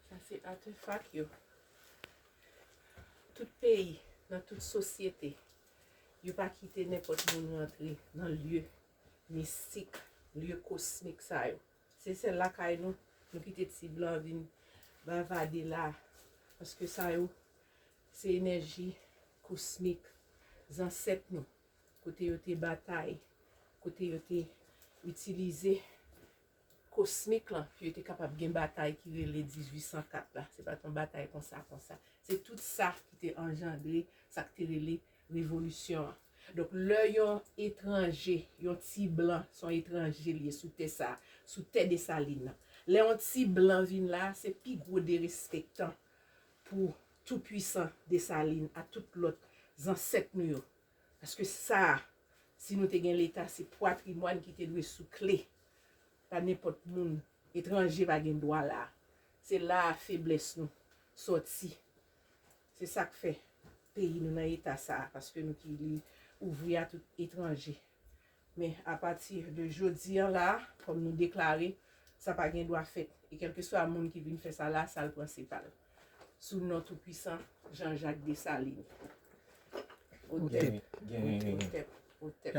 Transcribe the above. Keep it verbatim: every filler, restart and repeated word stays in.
Sa se atefak yo. Tout peyi, nan tout sosyete, yo pa kite nenpòt moun rantre nan lye mistik, lye kosmik sa yo. Se sèl lakay nou, nou kite ti blan vin bavade la. Paske sa yo, se enèji kosmik zansèt nou. Kote yo te batay, kote yo te itilize kosmik lan, pou yo te kapab gen batay ki rele dizuit san kat la. Se pa t yon batay konsa, konsa. Se tout sa ki te anjandre sa ki te rele revolisyon an. Donk, lè yon etranje, yon ti blan, se yon etranje li ye sou tè sa, sou tè Desalin nan. Lè yon ti blan vin la, se pi gwo derespektan pou toupwisan Desalin, a tout lòt zansèt nou yo. Paske sa, si nou te gen Leta, se patrimwàn ki te dwe sou kle. Pa nenpòt moun, etranje pa gen dwa la. Se la a feblès nou sòti. Se sa k fè peyi nou nan eta sa a, paske nou ki li ouvri a tout etranje. Men apati de jodi an la, kòm nou deklare, sa pa gen dwa fèt. E kèlkeswa moun ki vin fè sa la, sa l pran se pa l. Sou non toupwisan Jean-Jacques Dessalines. Otep, otep, otep.